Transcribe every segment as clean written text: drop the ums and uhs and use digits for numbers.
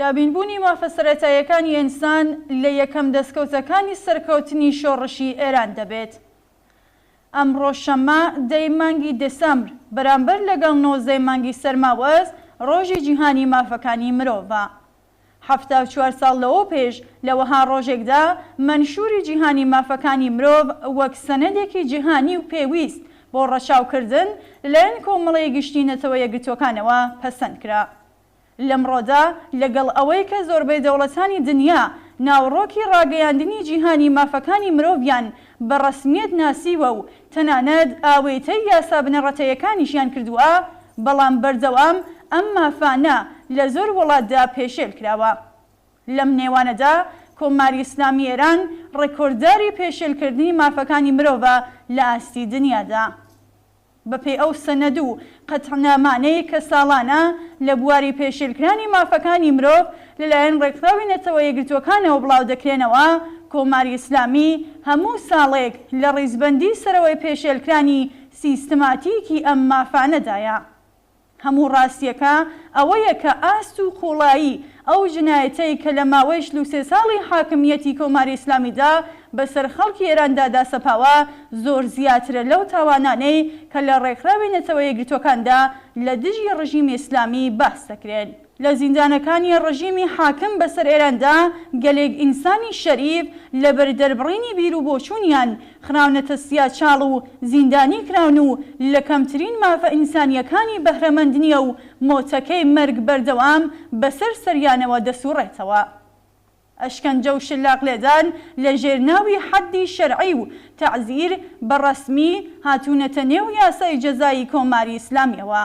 دابینبوونی مافە سەرەتاییەکانی ئینسان لە یەکەم دەستکەوتەکانی سەرکەوتنی شۆڕشی ئێران دەبێت. ئەمڕۆ شەممە دە ی مانگی دێسامبر بەرامبەر لەگەڵ 19 ی مانگی سەرماوەز ڕۆژی جیهانی مافەکانی مرۆڤە. 74 ساڵ لەوەو پێش لە وەها ڕۆژێکدا مەنشووری جیهانی مافەکانی مرۆڤ وەک سەنەدێکی جیهانی و پێویست بۆ ڕەچاوکردن لەلایەن کۆمەڵەی گشتی نەتەوە یەکگرتووەکانەوە پەسەند کرا. لەمڕۆدا لەگەڵ ئەوەی کە زۆربەی دەوڵەتانی دنیا ناوەڕۆکی ڕاگەیاندنی جیهانی مافەکانی مرۆڤیان بە ڕەسمیەت ناسیوە و تەنانەت ئاوێتەی یاسا بنەڕەتەیەکانیشیان کردووە، بەڵام بەردەوام ئەم مافانە لە زۆر وڵاتدا پێشێل کراوە. لەم نێوانەدا کۆماری ئیسلامی ئێران ڕێکۆردداری پێشێلکردنی مافەکانی مرۆڤە لە ئاستی دنیادا. بەپێی ئەو سەنەد و قەتعنامانەی کە ساڵانە لە بواری پێشێلکرانی مافەکانی مرۆڤ لەلایەن ڕێکخراوی نەتەوە یەکگرتووەکانەوە بڵاودەکرێنەوە، کۆماری ئیسلامی هەموو ساڵێک لە ڕیزبەندی سەرەوەی پێشێلکرانی سیستماتیکی ئەم مافانەدایە. هەموو ڕاستییەکە ئەوەیە کە ئاست و قووڵایی ئەو جنایەتەی کە لە ماوەی 43 ساڵی حاکمییەتی کۆماری ئیسلامیدا بەسەر خەڵکی ئێراندا داسەپاوە زۆر زیاترە لەو تاوانانەی کە لە ڕێکخراوی نەتەوە یەکگرتووەکاندا لە دژی ڕژیمی ئیسلامی باس دەکرێن. لە زیندانەکانی ڕژیمی حاکم بەسەر ئێراندا گەلێک ئینسانی شەریف لەبەر دەربڕینی بیر و بۆچوونیان خراونەتە سیاچاڵ و زیندانی کراون و لە کەمترین مافە ئینسانییەکانی بەهرەمەند نییە و مۆتەکەی مەرگ بەردەوام بەسەر سەریانەوە دەسوڕێتەوە. ئەشکەنجە و شلاق لێدان لە ژێر ناوی حەدی شەرعی و تەعزیر بە ڕەسمی هاتوونەتە نێو یاسای جەزایی کۆماری ئیسلامییەوە.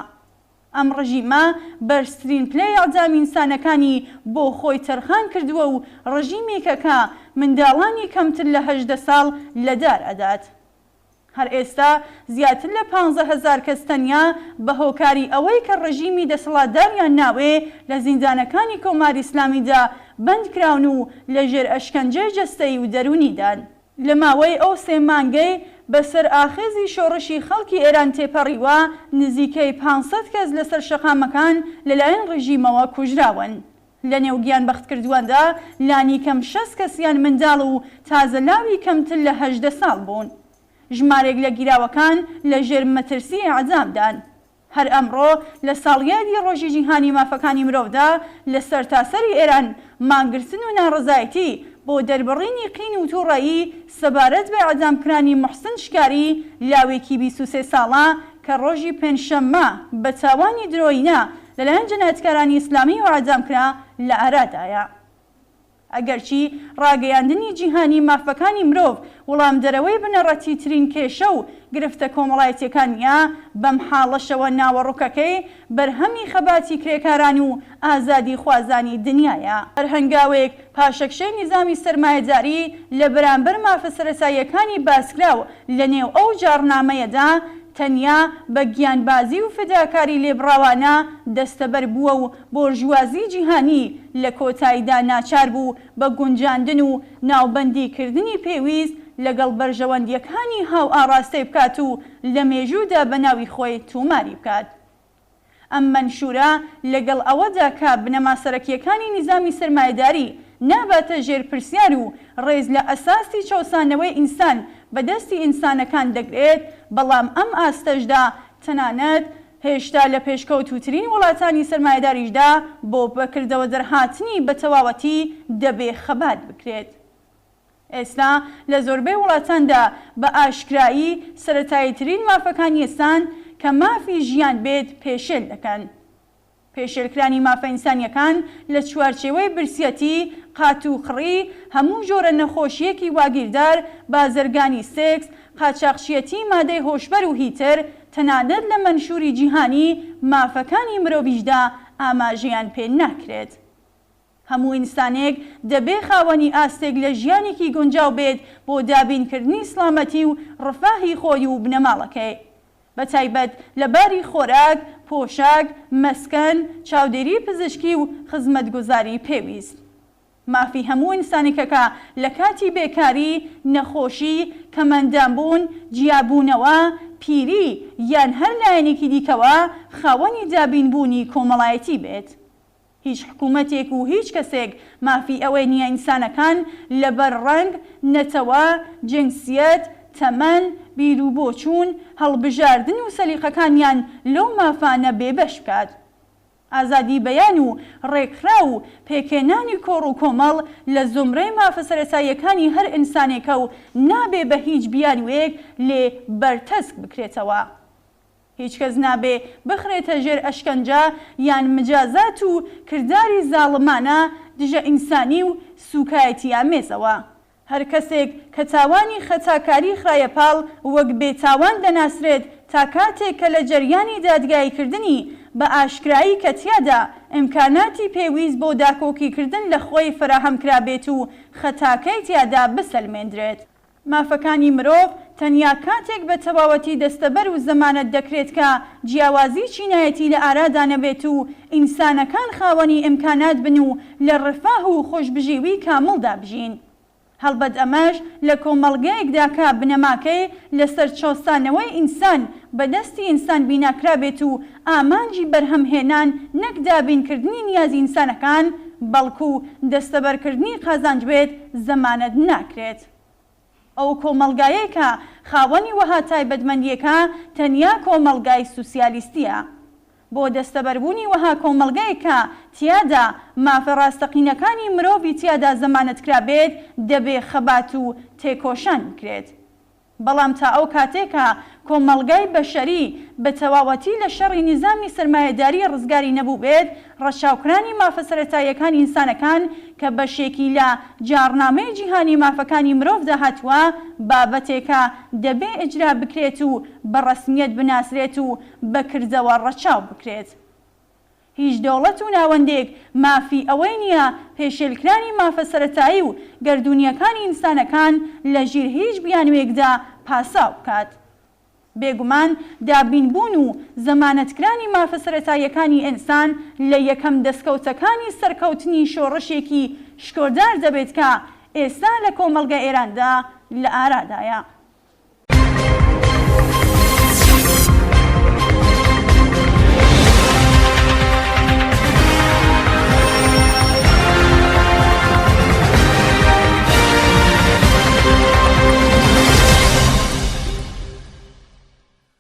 ئەم ڕژیمە بەرزترین پلەی ئیعدامی ئینسانەکانی بۆ خۆی تەرخان کردووە و ڕژیمێکە کە منداڵانی کەمتر لە 18 ساڵ لە دار ئەدات. هەر ئێستا زیاتر لە 15,000 کەس تەنیا بە هۆکاری ئەوەی کە ڕژیمی دەسەڵاتداریان ناوێ لە زیندانەکانی کۆماری ئیسلامیدا بەند کراون و لە ژێر ئەشکەنجەی جەستەیی و دەروونیدان. لە ماوەی ئەو سێ مانگەی بەسەر ئاخێزی شۆڕشی خەڵکی ئێران تێپەڕیوە، نزیکەی 500 کەس لەسەر شەقامەکان لەلایەن ڕژیمەوە کوژراون. لەنێو گیانبەختکردوواندا لانیکەم 60 کەسیان منداڵ و تازەلاوی کەمتر لە 18 ساڵ بوون. ژمارێک لە گیراوەکان لەژێر مەترسی ئێعدامدان. هەر ئەمڕۆ لە ساڵیادی ڕۆژی جیهانی مافەکانی مرۆڤدا لە سەرتاسەری ئێران مانگرتن و ناڕەزایەتی بۆ دەربڕینی قین و تووڕەیی سەبارەت بە ئێعدامکرانی موحسن شکاری لاوێکی 23 ساڵە کە ڕۆژی پێنجشەممە بە تاوانی درۆیینە لەلایەن جەنایەتکارانی ئیسلامییەوە ئێعدام کرا لە ئارادایە. ئەگەرچی ڕاگەیاندنی جیهانی مافەکانی مرۆڤ وڵامدەرەوەی بنەڕەتیترین کێشە و گرفتە کۆمەڵایەتیەکان نیە، بەم حاڵەشەوە ناوەڕۆکەکەی بەرهەمی خەباتی کرێکاران و ئازادیخوازانی دنیایە. هەر هەنگاوێک پاشەکشەی نیزامی سەرمایەداری لە بەرامبەر مافە سەرەتاییەکانی باسکراو لە نێو ئەو جاڕنامەیەدا تەنیا بە گیانبازی و فداکاری لێبڕاوانە دەستەبەر بووە و بۆرژوازی جیهانی لە کۆتاییدا ناچار بوو بە گونجاندن و ناوبەندی کردنی پێویست لەگەڵ بەرژەوەندییەکانی هاوئاڕاستەی بکات و لە مێژوودا بە ناوی خۆی تۆماری بکات. ئەم مەنشوورە لەگەڵ ئەوەدا کە بنەما سەرەکییەکانی نیزامی سەرمایەداری ناباتە ژێر پرسیار و ڕێز لە ئەساسی چەوسانەوەی ئینسان بە دەستی ئینسانەکان دەگرێت، بەڵام ئەم ئاستەشدا تەنانەت هێشتا لە پێشکەوتووترین وڵاتانی سەرمایەداریشدا بۆ بەکردەوە دەرهاتنی بە تەواوەتی دەبێ خەبات بکرێت. ئێستا لە زۆربەی وڵاتاندا بە ئاشکرایی سەرەتاییترین مافەکانی ئینسان کە مافی ژیان بێت پێشێل دەکەن. پێشێلکرانی مافە ئینسانییەکان لە چوارچێوەی برسیەتی، قاتوقڕی، هەموو جۆرە نەخۆشییەکی واگیردار، بازرگانی سێکس، قاچاخچیەتی مادەی هۆشبەر و هیتر، تەنانەت لە مەنشووری جیهانی مافەکانی مرۆڤیشدا ئاماژەیان پێ ناکرێت. هەموو ئینسانێک دەبێ خاوەنی ئاستێک لە ژیانێکی گونجاو بێت بۆ دابینکردنی سڵامەتی و ڕفاهی خۆی و بنەماڵەکەی. بە تایبەت لە باری خۆراک، پۆشاک، مەسکەن، چاودێری پزیشکی و خزمەتگوزاری پێویست. مافی هەموو ئینسانێکەکە لە کاتی بێکاری، نەخۆشی، کەمئەندامبوون، جیابوونەوە، پیری یان هەر لایەنێکی دیکەوە خاوەنی دابینبوونی کۆمەڵایەتی بێت. هیچ حکوومەتێک و هیچ کەسێک مافی ئەوەی نییە ئینسانەکان لەبەر ڕەنگ، نەتەوە، جنسیەت، تەمەن، بیروبۆچوون، هەڵبژاردن و سەلیقەکانیان لەو مافانە بێبەش بکات. ئازادی بەیان و ڕێکخراو و پێکهێنانی کۆڕ و کۆمەڵ لە زومرەی مافە سەرەتاییەکانی هەر ئینسانێکە و نابێ بە هیچ بیانووێک لێ بەرتەسک بکرێتەوە. هیچ کەس نابێ بخرێتە ژێر ئەشکەنجە یان مجازات و کرداری زاڵمانە، دژە ئینسانی و سووکایەتیئامێزەوە. هەر کەسێک کە تاوانی خەتاکاری خرایە پاڵ وەک بێ تاوان دەناسرێت تا کاتێک کە لە جەریانی دادگاییکردنی بە ئاشکرایی کە تیادا ئیمکاناتی پێویست بۆ داکۆکیکردن لە خۆی فەراهەم کرابێت و خەتاکەی تیادا بسەلمێندرێت. مافەکانی مرۆڤ تەنیا کاتێک بە تەواوەتی دەستەبەر و زەمانەت دەکرێت کە جیاوازی چینایەتی لە ئارادا نەبێت و ئینسانەکان خاوەنی ئیمکانات بن و لە ڕفاه و خۆشبژیوی کامڵدا بژین. هەڵبەت ئەمەش لە کۆمەڵگەیەکدا کە بنەماکەی لەسەر چەوسانەوەی ئینسان بە دەستی ئینسان بیناکرابێت و ئامانجی بەرهەمهێنان نەک دابینکردنی نیازی ئینسانەکان بەڵکو دەستەبەرکردنی قازانج بێت زەمانەت ناکرێت. ئەو کۆمەڵگایەی کە خاوەنی وەها تایبەتمەندییەکە تەنیا کۆمەڵگای سوسیالیستییە. بۆ دەستەبەربوونی وەها کۆمەڵگەیەک کە تیادا مافە ڕاستەقینەکانی مرۆڤی تیادا زەمانەتکرابێت دەبێ خەبات و تێکۆشان بکرێت. بەڵام تا ئەو کاتەی کە کۆمەڵگای بەشەری بە تەواوەتی لە شەڕی نیزامی سەرمایەداری ڕزگاری نەبووبێت، ڕەچاوکرانی مافە سەرەتاییەکانی ئینسانەکان کە بەشێکی لە جاڕنامەی جیهانی مافەکانی مرۆڤدا هاتووە، بابەتێکە دەبێ ئیجرا بکرێت و بە ڕەسمیەت بناسرێت و بە کردەوە ڕەچاو بکرێت. هیچ دەوڵەت و ناوەندێک مافی ئەوەی نییە پێشێلکرانی مافە سەرەتایی و گەردوونییەکانی ئینسانەکان لە ژیر هیچ بیانوویەکدا پاساو بکات. بێگومان دابینبوون و زەمانەتکرانی مافە سەرەتاییەکانی ئینسان لە یەکەم دەسکەوتەکانی سەرکەوتنی شۆڕشێکی شکۆدار دەبێت کە ئێستا لە کۆمەڵگە ئێراندا لە ئارادایە.